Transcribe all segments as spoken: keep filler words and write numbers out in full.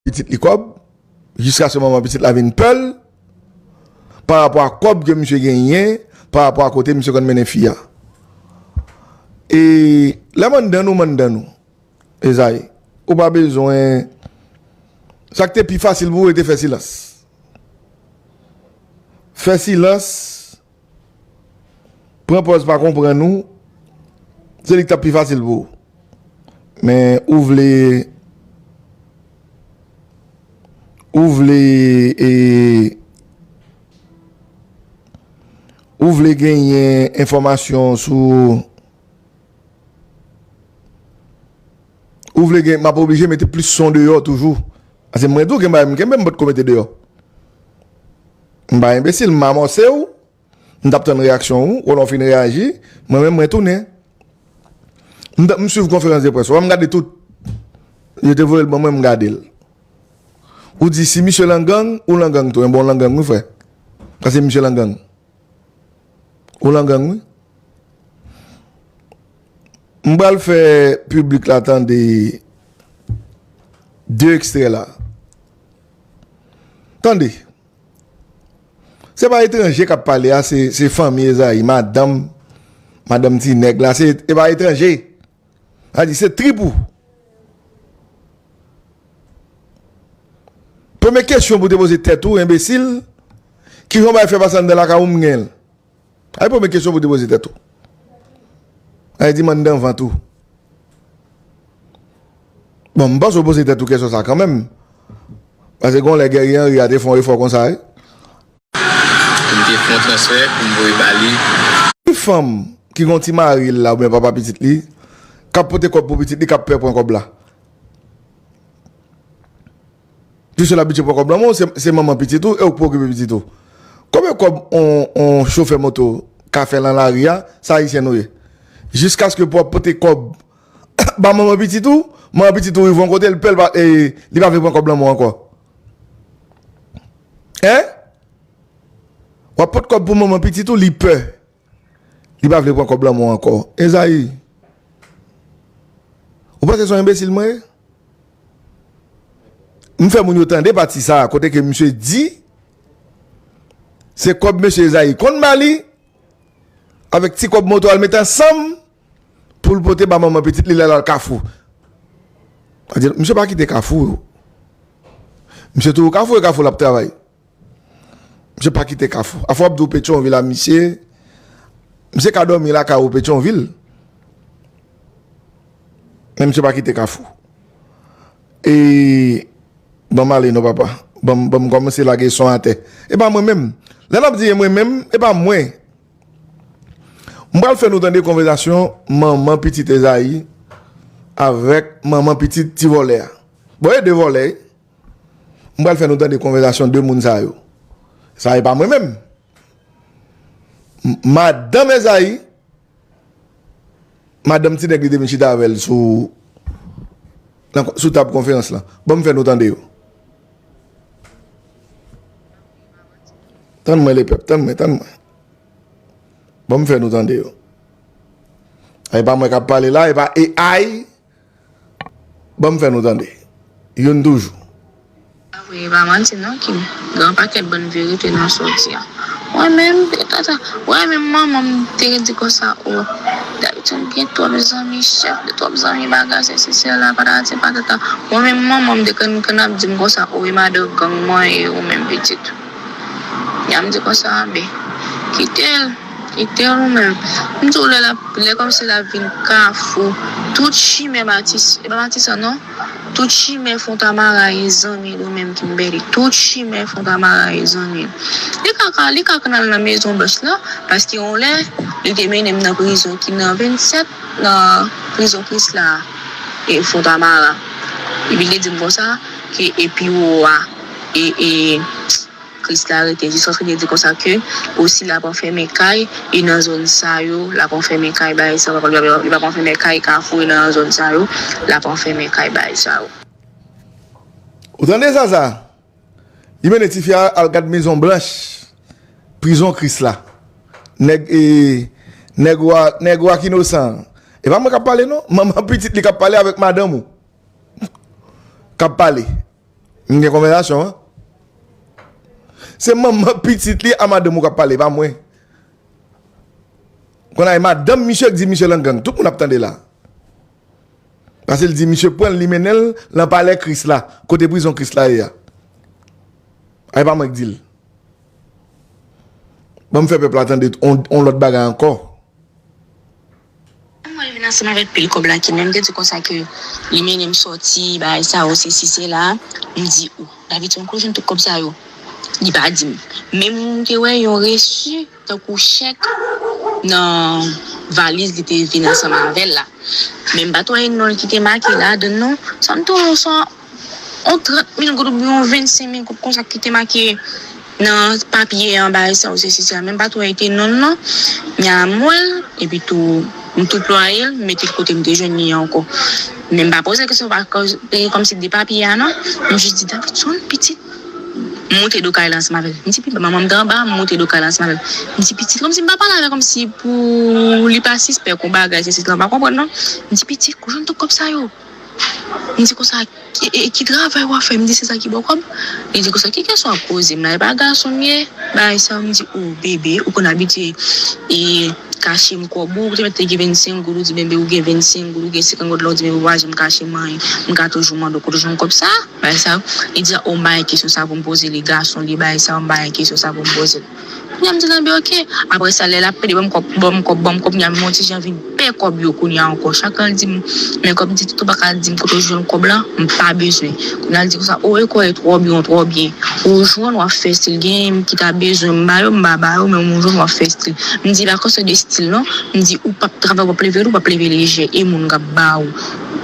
pitit li kòb, jiskaske manman pitit la vin pè l, pa rapò a kòb ke misye genyen, pa rapò a kote misye konn mennen fi a. E lè m anndan nou, m anndan nou. Ezayi, ou pa bezwen. Sa k te pi fasil pou ou, e te fè silans. Fè silans, pran pòz pa konprann ou, se li k t ap pi fasil pou ou. Men ou vle, ou vle, e, ou vle genyen enfòmasyon sou, ou vle gen, m ap oblije mete plis son deyò toujou. Paske mwen tou, gen bagay m kenbe, m potko mete deyò. M pa enbesil, m amòse w, m t ap tann reyaksyon ou, ou lè w fin reyaji, mwen menm mwen tounen. M t- m swiv konferans de près ou, m gade tout. Yo te voye l ban mwen, m gade l. Ou di si misye lan gang, ou lan gang tou, enben w lan gang wi frè. Paske misye lan gang. Ou lan gang wi. M pral fè piblik la tande de ekstrè la. Tande. Se pa etranje k ap pale a, se, se fanmi Ezayi, madanm, madanm ti nèg la, se, se pa etranje. Sa di, se trip ou. Premye kesyon pou te poze tèt ou, enbesil, kijan w bay fè pase anndan lakay ou m gen l? Ay premye kesyon pou te poze tèt ou. Ay di m anndan vant ou. Bon, m panse w poze tèt ou kesyon sa kanmenm. Paske gon lè Guerrier Henry a te fè yon efò konsa, wi. M te fè yon transfè pou m voye ba li. Ki fanm ki gon ti mari l la oubyen papa pitit li, k ap pote kòb pou pitit li, k ap pè pran kòb la? Piske l abitye pran kòb lan men w, se, se manman pitit ou, e ou k pou okipe pitit ou. Konbyen kòb on, on chofè moto ka fè lan lari a, sa ayisyen nou ye? Jiskaske pou w ap pote kòb ba manman pitit ou, manman pitit ou rive yon kote, l pè, l pa, e, li pa vle pran kòb lan men w ankò. Hein? W ap pot kòb pou manman pitit ou, li pè. Li pa vle pran kòb lan men w ankò. Ezayi, ou panse se yon enbesil mwen ye? M fè moun yo tande pati sa a, kote ke misye di, se kòb mesye Ezayi konn ba li, avèk ti kòb moto a l mete ansanm, pou l pote ba manman pitit li lè l al Kafou. Sa di, misye pa kite Kafou. Misye toujou Kafou, e Kafou l ap travay. Misye pa kite Kafou. Afwa w ap di w Petyonvil a misye. Misye ka dòmi lakay ou Petyonvil. Men misye pa kite Kafou. E ban m ale non papa. Ban m, ban m kòmanse lage son atè. E pa mwen menm. Lè n ap di e mwen menm, e pa mwen. M pral fè nou tande konvèsasyon manman pitit Ezayi avèk manman pitit ti vòlè a. Bon, e de vòlè, wi. M pral fè nou tande konvèsasyon de moun sa yo. Sa e pa mwen menm. M- madanm Ezayi, madanm ti nèg li te vin chita avè l sou, nan, sou tab konferans lan. Ban m fè nou tande yo. Tann mwen, lepèp, tann mwen, tann mwen. Ban m fè nou tande yo. E pa mwen k ap pale la, e pa A I. Ban m fè nou tande. Youn toujou. Pa vre, e pa manti non, Kim. Gen yon pakèt bann verite nan sa w di a. Mwen menm, tata, mwen menm manman m te di konsa, o, Davidson gen twòp zanmi chèf, gen twòp zanmi bagay, sesi, sela, patati, patata. Mwen menm manman m te konn, konn ap di m konsa, o, e madan gang mwen ye, ou menm pitit. Y ap di konsa, anben, kite l, kite l ou menm. M di w lè l ap, lè kòmsi l ap vin Kafou, tout chimen Matis, e pa Matisan non, tout chimen Fontamara e zanmi l ou menm Kimberly, tout chimen Fontamara e zanmi l. Li ka, ka, li ka konn al nan Mezon Blanch lan, paske yon lè, li te mennen m nan prizon ki nan vennsèt, nan prizon Krisla a, e Fontamara. Epi li te di m konsa, ke e pi wo a, e, e, Krisla rete, jiskaske li di konsa ke osi l ap anfèmen kay, e nan zòn sa yo, l ap anfèmen kay, bagay sa, li p ap anfèmen kay Kafou, e nan zòn sa yo, l ap anfèmen kay, bagay sa yo. Ou tande sa, sa? Li mennen tifi a al gad Mezon Blanch, prizon Krisla. Nèg, e, nèg ou a, nèg ou a ki inosan. E pa mwen k ap pale, non. Manman pitit li k ap pale avèk madanm ou. K ap pale. M gen konvèsasyon an. Se manman pitit li a madanm ou k ap pale, pa mwen. Kounye a e madanm misye k di misye lan gang. Tout moun ap tande la. Paske l di misye pran l, li mennen l lan palè Kris la, kote prizon Kris la ye a. A, e pa mwen k di l. Ban m fè pèp la tande on, on lòt bagay ankò. Mwen vin ansanm avèk pil kòb la ki menm te di konsa ke li mennen m sòti, bagay sa yo, sesi, sela. M di, o, David, se yon kote w jwenn tout kòb sa yo? Li pa di m. Men m te wè yon resi tankou chèk nan valiz li te vin ansanm avè l la. Men m pa t wè non l ki te make ladan l non. Sa m te wè yon, yon trant mil goud oubyen yon vennsenk mil goud konsa ki te make nan papye an, bagay sa yo, sesi, sela. Men m pa t wè te non l non. Men a m wè l, epi tou, m tou plwaye l, m mete l kote m te jwenn li an ankò. Men m pa poze l kesyon pa kòz, e kòmsi de papye a non. M jis di, David, se yon pitit. M moute do kay la ansanm avè l. M di, "Pi, manman m te anba, m moute do kay la ansanm avè l." M di, "Pitit," kòmsi m pa pale avè l, kòmsi pou li pa sispèk yon bagay, sesi, sela, m pa konprann non. M di, "Pitit, kote w jwenn tout kòb sa yo?" M di konsa, "E, e, ki travay w ap fè?" M di, "Se sa ki ba w kòb?" Li di konsa, "Ki kesyon w ap poze m la? E pa gason m ye?" Bagay sa, m di, "O, bebe, ou konn abitye e kache m kòb ou, ou te mèt te gen vennsenk goud, ou di, bebe, ou gen vennsenk goud, ou gen senkant goud la, ou di, bebe, ou pa janm kache m anyen. M ka toujou mande w kote w jwenn kòb sa?" Bagay sa, li di, "O, m pa gen kesyon sa pou m poze li, gason li, bagay sa, m pa gen kesyon sa pou m poze l." Kounye a m di, "Lanbe, oke." Apre sa, lè l ap pede ban m kòb, ban m kòb, ban m kòb, kounye a m yon ti jan vin pè kòb yo kounye a ankò. Chak an l di m, "Men kòb," m di, "Tout ou pa ka di m kote w jwenn kòb la, m pa bezwen." Kounye a l di konsa, "O, e kò e twò byen, twò byen. Ou jwenn, w ap fè stil, gen ki ta bezwen m ba yo, m pa ba yo, men ou jwenn, w ap fè stil." M di, "Pa kesyon de stil non." M di, "Ou p ap travay, w ap leve, w ap leve lejè, e moun k ap ba ou."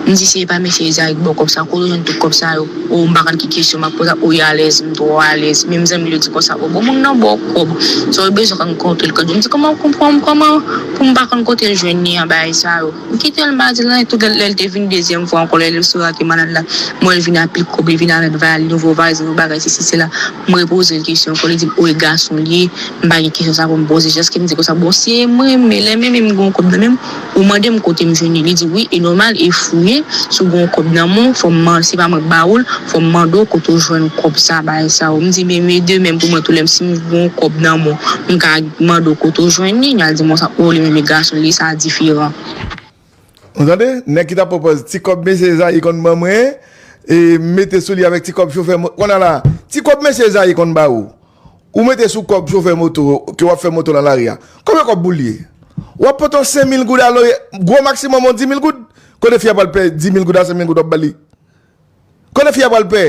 M di, "Se pa mesye Ezayi k ba w kòb sa, kote w jwenn tout kòb sa yo?" O, m pa konn ki kesyon m ap poze, o, li alèz, m twò alèz. Menm zanmi yo di konsa, o, bon, moun nan ba w kòb. Sa w bezwen rankontre l, kòm di, m di, kòman w konprann, kòman pou m pa konn kote l jwenn li an, bagay sa yo. M kite l, m pa di l anyen, tout lè, lè l te vin dezyèm fwa ankò, lè l resevwa ke malad la, m wè l vin ak pil kòb, li vin avèk valiz, nouvo valiz, nouvo bagay, sesi, sela. M repoze l kesyon ankò, li di m, o, e gason l ye, m pa gen kesyon sa pou m poze, jiskaske m di konsa, bon, si e mwen, men lè menm m gen yon kòb nan men m, ou mande m kote m jwenn li, li di wi, e nòmal, e fouye, si w gen yon kòb nan men w, fò m man-, se pa mwen k ba ou l, fò m mande w kote w jwenn kòb sa, bagay sa yo. M di, men, men de menm pou mwen tou, lè m, si m gen yon kòb nan men w, m ka mande w kote w jwenn li, y al di m konsa, o, li menm e gason l ye, sa diferan. Ou tande? Nèg ki t ap pwopòz ti kòb mesye Ezayi konn ban mwen, e mete sou li avèk ti kòb chofè mo-, kounye a la, ti kòb mesye Ezayi konn ba ou. Ou mete sou kòb chofè moto ke w ap fè moto nan lari a. Konbyen kòb pou l ye? W ap pote yon senk mil goud alo, gwo maksimòm yon dis mil goud. Kote fi a pral pè dis mil goud a, senk mil goud w ap ba li? Kote fi a pral pè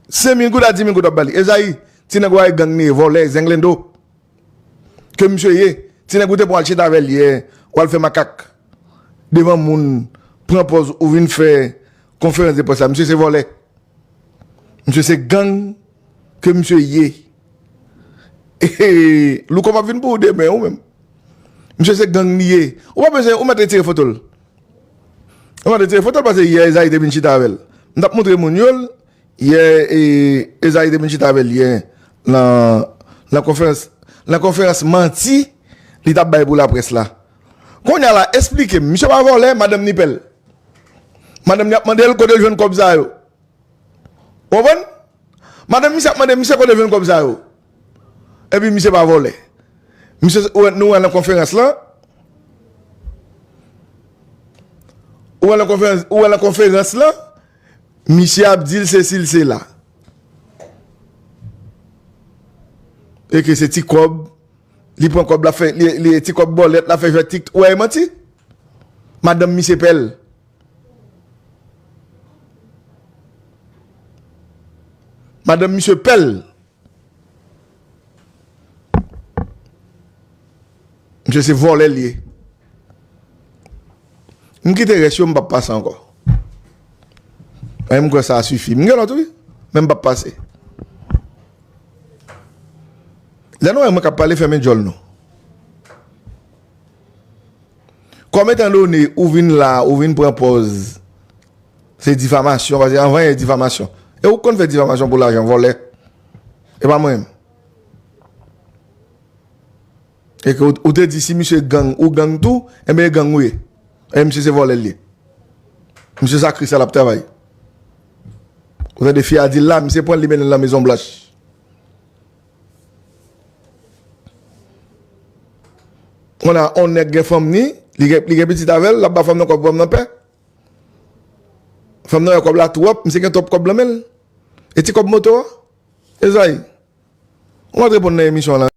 senk mil goud a, dis mil goud w ap ba li? Ezayi, ti nèg w a gang li ye, vòlè, zenglendo. Ke misye ye, ti nèg ou te pran al chita avè l yè, w al fè makak devan moun, pran pòz ou vin fè konferans de près la. Misye se vòlè. Misye se gang ke misye ye. Louko m ap vin pou ou demen, ou menm. Misye se gang li ye. Ou pa bezwen, ou mèt retire foto l. Ou mèt retire foto l paske yè Ezayi te vin chita avè l. M t ap montre moun yo l, yè, e, Ezayi te vin chita avè l yè nan, nan konferans, nan konferans manti li t ap bay pou laprès la. Kounye a la, esplike m, misye pa vòlè, madanm ni pè l. Madanm ni ap mande l kote l jwenn kòb sa yo. Ou konprann? Madanm misye ap mande misye kote l jwenn kòb sa yo. Epi misye pa vòlè. Misye, ou wè, nou wè nan konferans lan. Ou wè nan konferans, ou wè nan konferans lan, misye ap di l sesi l sela. E ke se ti kòb, li pran kòb la fè, li, li ti kòb bòlèt la fè jwèt tik, ou wè e manti? Madanm misye pè l. Madanm misye pè l. Misye se vòlè l ye. M kite rès yo, m p ap pase ankò. Mwen, m kwè sa sifi. M gen lòt wi, men m p ap pase. Lè nou wè mwen k ap pale, fèmen djòl nou. Kòm etan done ou vin la, ou vin pran pòz, se difamasyon, paske anvan e difamasyon. E ou konn fè difamasyon pou lajan, vòlè. E pa mwen menm. E ke ou, ou te di si misye gang, ou gang tou, enben e gang ou ye. E misye se vòlè l ye. Misye sa Kris la l ap travay. Ou tande fi a di l la, misye pran l, li mennen l nan Mezon Blanch. Kounye a, yon nèg gen fanm ni, li gen, li gen pitit avè l, l ap ba fanm nan kòb, fanm nan pè. Fanm nan wè kòb la twòp, misye gen twòp kòb nan men l. E ti kòb moto a? Mezanmi, ou antre ponn nan emisyon an la.